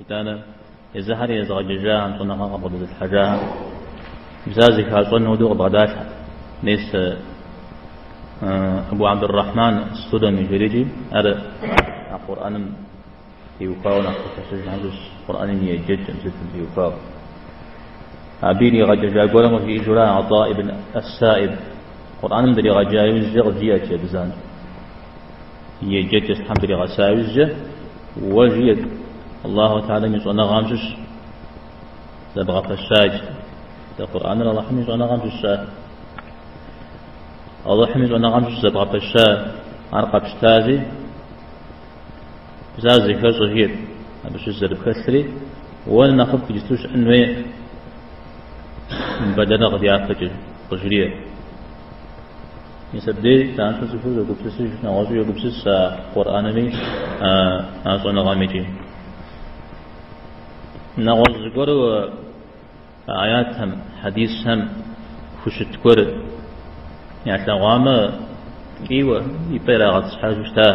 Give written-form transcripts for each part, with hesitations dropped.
Итӏанэ езыхьэри езыгъэджэжахэм, щӏэныгъэ къыбгъэдэзылъхьэжахэм мис ар зыхащӏэн хуэдэу къыбгъэдалъхьэт. Мес Абу Абдуррахьман Ас-Сулами жерикӏи ар а Къурӏэным теухуауэ нэхъ къыхэщыжхэм щыщ Къурӏэным и еджэкӏэм сытым теухуауэ. Абы иригъэджэжа гуэрым къыжиӏэжурэ Атӏа ибн Ас-Саиб Къурӏэным дригъэджа иужькӏэ къыджиӏэт абы занщӏэу. И еджэкӏэ сытхэм дригъэса иужькӏэ уэ жиӏэт Аллаху Тэхьэлам и щӏэныгъэм щыщ зэбгъэпэща иджы. Дэ Къурӏэныр Аллахьым и щӏэныгъэм щыщ ар. Аллахьым и щӏэныгъэм щыщ зэбгъэпэща ар къэпщтази, мис ар зыхэщӏэ жиӏэт, абы щыщ зэрыпхэлъри, уэ нэхъыфӏ иджысту щыӏэн хуей мыбэлэрыгъ дяпэкӏэ къыжриӏэт. Мис абдей занщӏэу цӏыхур зогупсысыж, нэгъуэщӏу йогупсыс а Къурӏэнми, а щӏэныгъэм икӏи. Нэгъуэщӏ зыгуэру аятхэм, хьэдисхэм хущыт гуэр ялъэгъуамэ, ткӏийуэ и пӏэ ирагъэтӏысхьэжу щыта.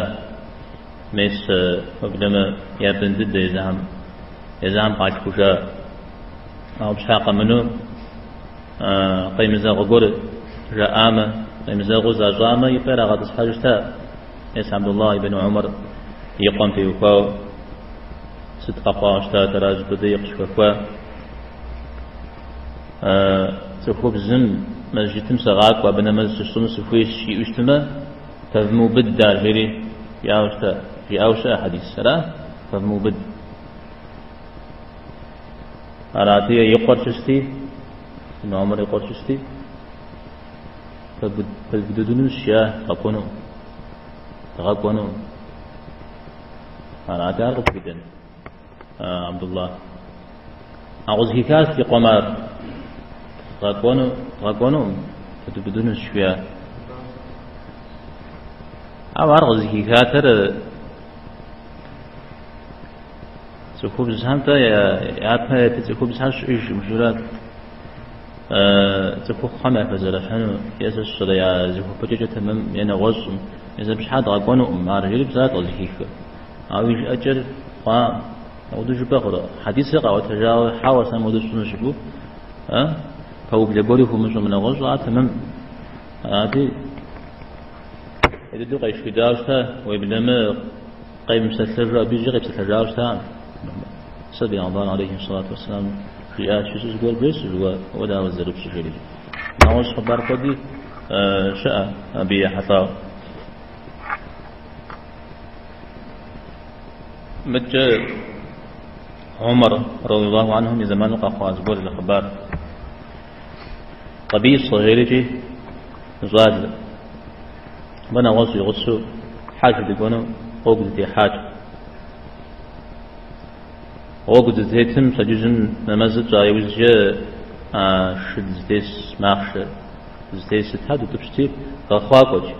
Мес уеблэмэ я бын дыдэ езыхэм, езыхэм къалъхужа. Ауэ щхьа къэмынэу къемызэгъ гуэр жаӏамэ, къемызэгъыу защӏамэ, и пӏэ ирагъэтӏысхьэжу щыта. Мес Абдуллах ибн Умар и къуэм теухуауэ сыт къэхъуауэ щыта, ара зыщӏыпӏэ дей къыщыхэхуа. Цӏыхубзым мэжджытым сыгъакӏуэ, абы нэмэз щысщӏыну сыхуейщ жиӏэу щытмэ, пэвмыубыд ар, жери жиӏауэ щыта, жиӏауэ щыӏэ хьэдис, ара? Пэвмыубыд. Арати, и къуэр щысти, Ибн Умар и къуэр щысти, пэдбудынущ, жиӏа, дгъэкӏуэну, дгъэкӏуэну. Арати, ар къыпхуидэн, Абдуллах. А къызэхихащ и къуэм ар. Дгъэкӏуэну, дгъэкӏуэнукъым, пэдубыдынущ, жиӏа. Ауэ ар къызэхихатэр Цӏыхубзхэм-тӏэ япэ ит цӏыхубзхэр щыӏэжкъым, журэ цӏыхухъухэм яхэзэрыхьыну, е сэ сщӏэрэ я зыхуэпэкӏэкӏэ тэмэм е нэгъуэщӏым, мис абы щхьа дгъэкӏуэнукъым, ар жери мис арат къызэхихыр. Ауэ и жыӏэкӏэр хъуакъым. Апхуэдэу жыпӏэ хъурэ? Хьэдисыр къаӏуэтэжауэ, хьэуэ, сэ мыуэду сщӏыну жыпӏэу, пэублэ гуэри хуумыщӏу мынэгъуэщӏу, ар тэмэм. Арати, ӏей дыдэу къешхыдауэ щыта, уеблэмэ, Къемыпсэлъэжу абы иужькӏэ къепсэлъэжауэ щытакъым. Сэ бегъымбар алейхи сэлату уэсселам жиӏащ, жысӏэу зыгуэр бжесӏэу, жыуэ, уэ дауэ зэрыпщӏыр, жери. Нэгъуэщӏ хъыбар куэди щыӏэ абы ехьэлӏауэ. Мыдкӏэ Умар радиаллаху анхум и зэманым къэхъуа зыгуэр зы хъыбар. Къэбисэ жерикӏи щӏалэ. Абы нэгъуэщӏ и гъусэу хьэж дыкӏуэну гъуэгу дытехьат. Гъуэгу дытетым пщэдджыжьым нэмэзыр тщӏа иужькӏэ а шы дызытес махъшэ дызытес сытхэр дутӏыпщти, гъэхъуакӏуэкӏ.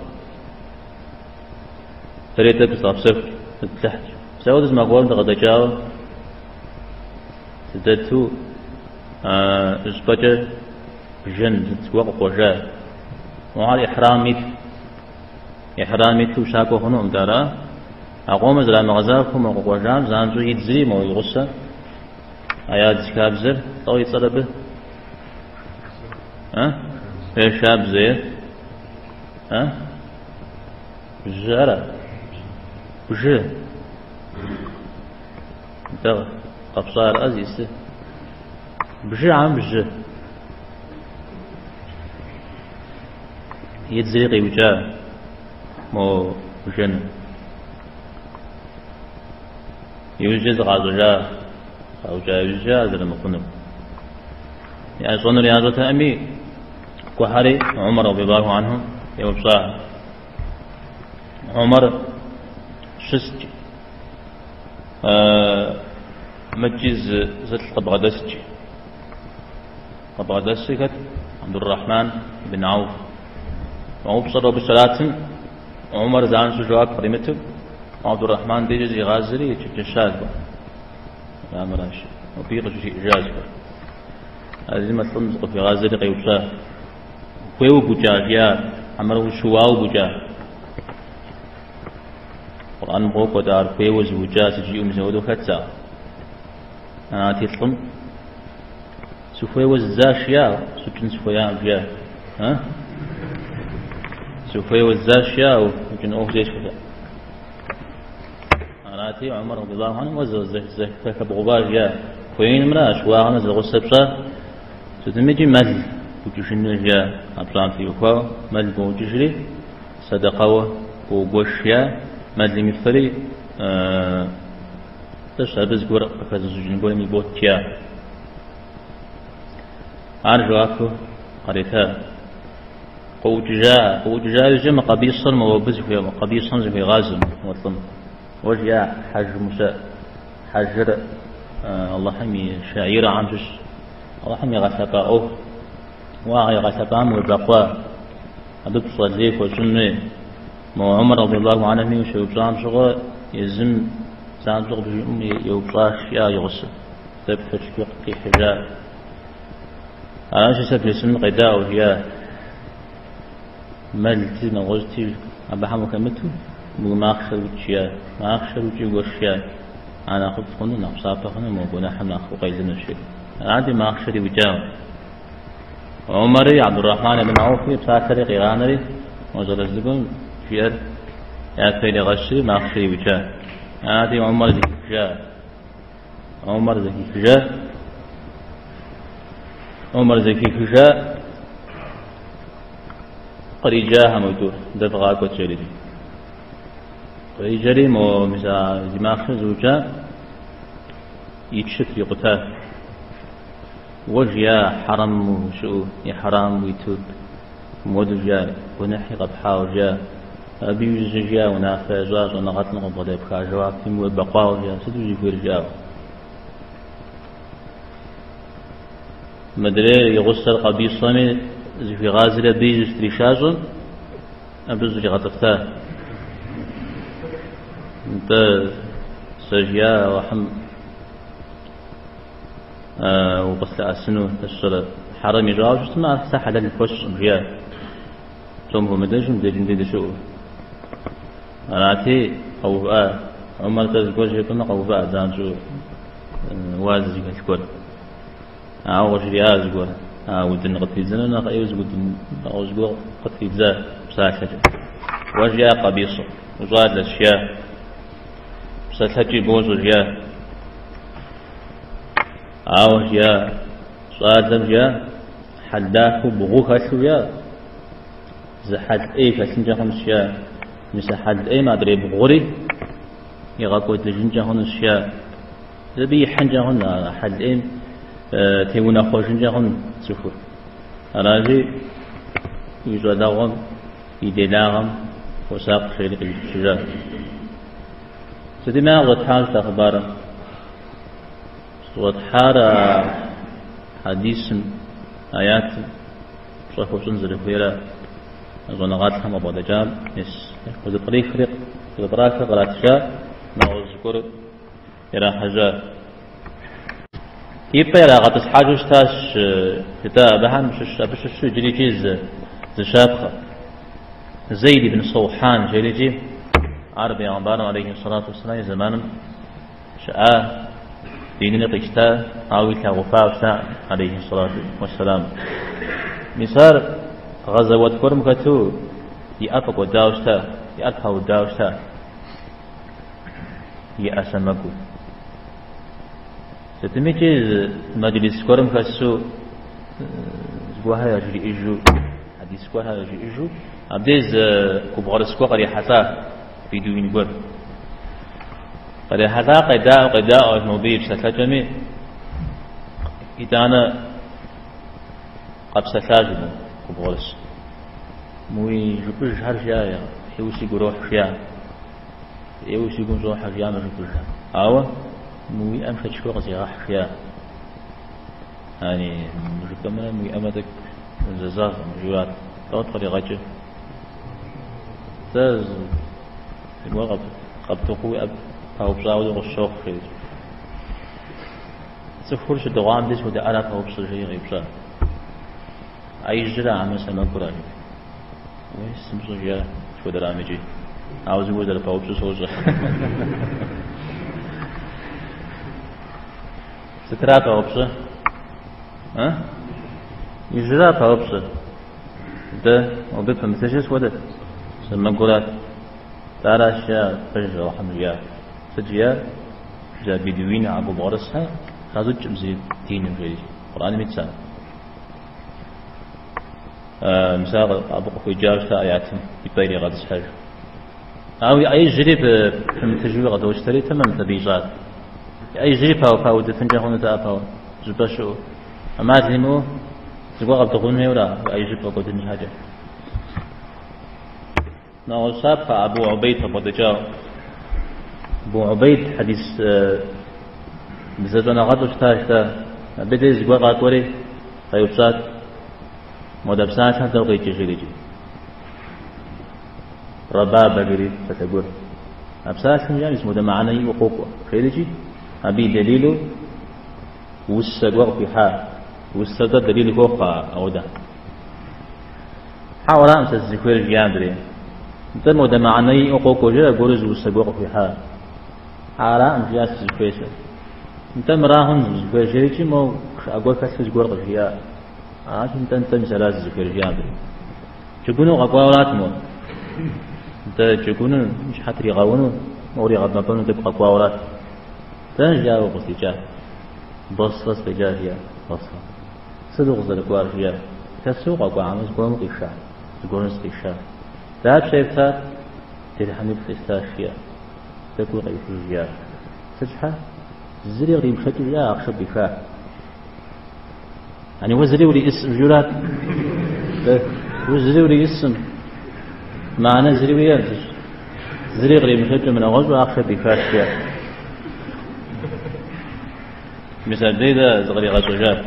Дэри тӏэкӏу зыдгъэпсэхут, зытплъыхьт. Мис ауэдэ зы махуэ гуэрым дыкъыдэкӏауэ дыдэту щӏыпӏэкӏэ бжэн зыгуэр къыкъуэжа. Ар ихьрам ит. Ихьрам иту щакӏуэ хъунукъым дэ ара? А къомыр зэрамыгъэзахуэу мо къыкъуэжам занщӏэу идзри мо и гъусэ. А ядз хабзэр, лӏо и цӏэр абы? А? Е шабзэ, е? А? Бжьы ара? Бжы. Нтӏэ, къэфщӏар ӏэ зисы. Бжы хьэмэ бжьы. Идзри къиукӏа мо бжэным. Иужькӏэ зыкъащӏэжа, къаукӏа иужькӏэ ар зэрымыхъунур. Ящӏэнур ящӏэтэкъыми, гухьэри Умар радиаллаху анху еупщӏа. Умар щыст. Мыдкӏи зылӏ къыбгъэдэскӏ. Къыбгъэдэсыр хэт? Абдуррахьман ибн Ауф. А упщӏэр абы щратым, Умар занщӏэу жэуап къримыту, Абдуррахьман дежкӏэ зигъазэри ечэнджэщащ. Армыращ. Абыи къыжриӏэжащ зыгуэр. Азимэ лӏым зыкъыхуигъазэри къеупщӏа. Хуейуэ букӏа, жиӏа, хьэмэрэ ущыуауэ букӏа? Къурӏэным къокӏуэ ар хуейуэ зыукӏа сыт жиӏэу мис ауэдэу хэтщ ар. Арати лӏым сыхуейуэ зыдзащ, жиӏа, сукӏын сыхуеякъым, жиӏа. А? Сыхуейуэ зыдзащ, жиӏа, укӏын ӏуэху зесхуэкъым. Арати, Умар радиаллаху анху уэ зэхэбгъэува, жиӏа. Хуеинымрэ а щыуагъэмрэ зэгъусэ пщӏа. Сытымикӏи мэл букӏыжыну, жиӏа, а пщӏам теухуауэ мэл боукӏыжри, сэдэкъэуэ боугуэш, жиӏа, мэлым и фэри тӏэщ абы зыгуэр къыхэзыщӏыкӏын гуэрым ибот, жиӏа. Ар жэуапу къарита. Къыӏукӏыжа, къыӏукӏыжа иужькӏэ мы Къэбисэр моуэ абы зыхуей, Къэбисэм зыхуегъазэ мо лӏым. Уэ жиӏа хьэжым ущыӏэ. Хьэжыр Алыхьым и шаӏирэхэм щыщ. Алыхьым игъэлъэпӏа ӏуэху. Уэ а игъэлъэпӏам уебэкъуа. Абы пщӏэ лей хуэщӏын хуей. Мо Умар радиаллаху анхуми ущеупщӏам щыгъуэ езым занщӏэу къыбжиӏэм еупщӏащ, жиӏа и гъусэ. Тӏэкӏу шэч къихьыжа. Аращи, сэ бжесӏэным къедаӏуэ, жиӏа. Мэлти, нэгъуэщӏти, абыхэм ухэмыту, уи махъшэр укӏ, жиӏа. Махъшэр укӏи гуэш, жиӏа. Ар нэхъыфӏ хъуну, нэхъ псапэ хъуну, мо гуэныхьым нэхъ укъелынущ, жиӏа. Арати, махъшэр иукӏауэ. Умари, Абдуррахьман ибн Ауфи псалъэри къигъанэри, мо щӏалэжь цӏыкӏум жиӏэр япэ иригъэщри, махъшэр иукӏа. Арати, Умар зэхихыжа. Умар зэхихыжа. Умар зэхихыжа. Къриджахэм моитӏур, дэ вгъакӏуэт жери. Къриджэри, мо мис а зи махъшэр зыукӏа и чыр трикъута. Уэ жиӏа хьэрэм ущыӏэу, ихьрам уиту, мыуэду жиӏа, гуэныхьи къэпхьауэ жиӏа, абы иужькӏэ жиӏа унафэ ящӏа щӏэныгъэлӏым къыбгъэдэпха жэуапым уебэкъуауэ жиӏа, сыт узыхуейр жиӏауэ. Мыдрейр и гъусэр Къэбисэми зыхуигъазэри абыи зыщытришащӏэм, абы зыщӏригъэтӏыфта. Нтӏэ, сэ жиӏа Алыхьым укъыслъэӏэсыну сщӏэрэ хьэрэм ищӏауэ щытмэ, ар сэ хьэлэл пхуэсщӏым, жиӏа. Псом хуэмыдэжу мыбдежым дей дыщыӏэу. Арати, къэувыӏа. Умар тӏэ зыгуэр жепӏэмэ, къэувыӏэ занщӏэу уаз зыхэлъ гуэр. Ауэ къыжриӏа зыгуэр. А удын къытридзэну нэхъ ӏейуэ зы удын нэгъуэщӏ гуэр къытридза псалъэкӏэ. Уэ жиӏа Къэбисэ, ущӏалэщ, жиӏа. Псэлъэкӏи бощӏэ, жиӏа. Ауэ жиӏа, щӏалэм жиӏа, хьэл дахэу бгъу хэлъу жиӏа, зы хьэл ӏей хэлъынкӏэ хъунщ жиӏа. Мис а хьэл ӏейм адрей бгъури игъэкӏуэдыжынкӏэ хъунущ жиӏа. Абы ихьынкӏэ хъун, а хьэл ӏейм теунэхъуэжынкӏэ хъун цӏыхур. Аращи, и щӏалэгъуэм, и делагъэм хуэсакъ жери къиутӏыпщыжащ. Сытми ар къыщӏэтхьащ а хъыбарым. Щӏэтхьар а хьэдисым, аятым пщӏэ хуэщӏын зэрыхуейра щӏэныгъэлӏхэм къабгъэдэкӏам, мис къызэпкърихри, къызэпкърахыр къратыжа, нэгъуэщӏ зыгуэр ирахьэжьа. И пӏэ ирагъэтӏысхьэжу щытащ жытӏа абыхэм щыщ, абы щыщу иджыри икӏи зы щапхъэ. Зейд ибн Саухан жери икӏи ар бегъымбарым алейхи салату уассалам и зэманым щыӏа, динри къищта, ауэ илъагъуфауэ щытаӏым алейхи салату уассалам. Мис ар гъэзэуэт гуэрым хэту и ӏэр фӏэкӏуэдауэ щыта, и ӏэр паудауэ щыта, и ӏэ сэмэгур. Сытмикӏи мэджлис гуэрым хэсу зыгуэрхэр яжриӏэжу, хьэдис гуэрхэр яжриӏэжу, абдеж зы губгъуэрыс гуэр кърихьэлӏа, бедуин гуэр. Кърихьэлӏа къедаӏуэ, къедаӏуэщ мобы и псэлъэкӏэми, итӏанэ къэпсэлъащ абы губгъуэрыс. Мы уи жыпӏэжхэр жиӏа, ӏейуэ сигу ирохь жиӏа. ӏейуэ си гум щӏохьэ жиӏа мы жыпӏэжхэр. Ауэ мы уи ӏэм шэчышхуэ къызегъэхь жиӏа. Яни мы жыпӏэмрэ мы уи ӏэмрэ тӏэкӏу зэзэгъкъым жиӏат. Дауэт къригъэкӏыр? Сэ зыгуэр къэптыгъуу уи ӏэр паупщӏауэ хуэдэу къысщохъу, жери. Цӏыхур щыдыгъуам дей сыт хуэдэ ӏэра паупщӏыр, жери къеупщӏа. ӏэ ижьыра хьэмэ сэмэгура, жери. Уей, сымыщӏэ жиӏа, сыт хуэдэрами икӏи. Ауэ зыгуэр зэрыпаупщӏыр сощӏэ. Сытра паупщӏыр? А? Ижьра паупщӏыр? Дэ абы пэмытыжыр схуэдэт? Сэмэгурат. Аращ жиӏа, пэжщ Алыхьым жиӏа. Сыт жиӏа? Жиӏа бедуин а губгъуэрысхэр хащӏыкӏым зыри диным жери. Къурӏэным итщ ар. Мис ар абы къыхуеджауэ щыта аятым и пӏэ иригъэтӏысхьэж. Ауэ и ӏэ ижьри пымытыжуи къыдощтэри, тэмэмт абы ищӏар. И ӏэ ижьри паудыфынкӏэ хъунутэкъэ пау, жыпӏэ щыӏэу. ӏэмал имыӏэу зыгуэр къэбдыгъун хуейуэра уи ӏэ ижьыр пфӏэкӏуэдын щхьэкӏэ. Нэгъуэщӏ щапхъэ Абу Убейд къыбгъэдэкӏауэ. Абу Убейд хьэдис бзэщӏэныгъэлӏу щытащ дэ. Абы деж зыгуэр къакӏуэри къеупщӏат. Модэ псалъэр дауэ къикӏыр жери икӏи. Рабабэ жери псалъэ гуэр. А псалъэм жиӏам мис модэ мыхьэнэ иӏэу къокӏуэ. Жери икӏи абы и дэлилу усэ гуэр къыхуихьа. Усэр-тӏэ дэлил хуохъу ауэдэ. Хьэуэ, аракъым сэ сызыхуейр жиӏа мыдрейм. Нтӏэ модэ мыхьэнэ иӏэу къокӏуэ жери аргуэру зы усэ гуэр къыхуихьа. Аракъым жиӏа сызыхуейр сэ. Нтӏэ мыра хъун сызыхуейр жери икӏи моуэ шыӏэ гуэр хэлъу зыгуэр къыжриӏа. Арати, нтӏэ, нтӏэ, мис ара сызыхуейр жиӏа мыдрейм. Джэгуну къэкӏуауэрат мо. Нтӏэ джэгуну, и щхьэ тригъэуну, мор игъэбэмпӏэну тӏэкӏу къэкӏуауэрат. Дэнэ жиӏа укъыздикӏар? Басрэ сыкъикӏа жиӏа, Басрэ. Сыт укъызэрыкӏуар жиӏа? Лъэсу укъэкӏуа хьэмэ зыгуэрым укъиша? Зыгуэрым сыкъиша. Дапщэ ептар? Дирхьэмиплӏ естащ жиӏа. Тӏэкӏур къеӏыхыж жиӏа. Сыт щхьэ? Зыри къримышэкӏыу жиӏа, ахъшэ пӏиха. Ани уэ зыри уриӏысым журат. Уэ зыри уриӏысым. Мыхьэнэ зыри уиӏэ. Зыри къримышэкӏыу мынэгъуэщӏу ахъшэ пӏихащ жиӏа. Мис абдей дэ зыкъригъэщӏэжат.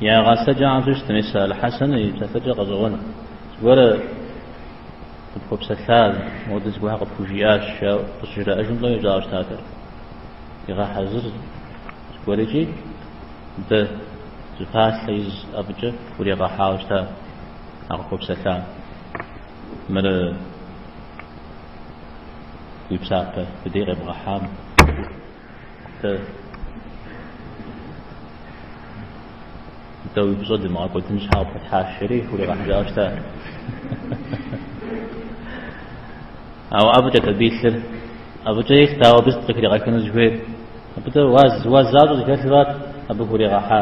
Я гъэсэкӏэхэм щыщт, мис Аль-Хьэсэн и псэлъэкӏэ гъэщӏэгъуэн. Зыгуэр къыпхуэпсэлъа, модэ зыгуэр къыпхужиӏащ, жаӏэу къыщыжраӏэжым лӏо ищӏауэ щытатэр. Игъэхьэзыр зыгуэр икӏи дэ зы фалъэ из ӏэфӏыкӏэ хуригъэхьауэ щыта а къыхуэпсэлъам. Мыр уи псапэ дыдей къебгъэхьам. Дэ дэ уи пщӏэ дымыгъэкӏуэдын щхьэ къыпхуэтхьащ, жери хуригъэхьыжауэ щыта. Ауэ ӏэфӏыкӏэт абы илъыр. ӏэфӏыкӏэ илът, ауэ абы сыт къыхригъэхыну зыхуейр? Абы дэ уаз, уаз защӏэу зыхэлъырат абы хуригъэхьа.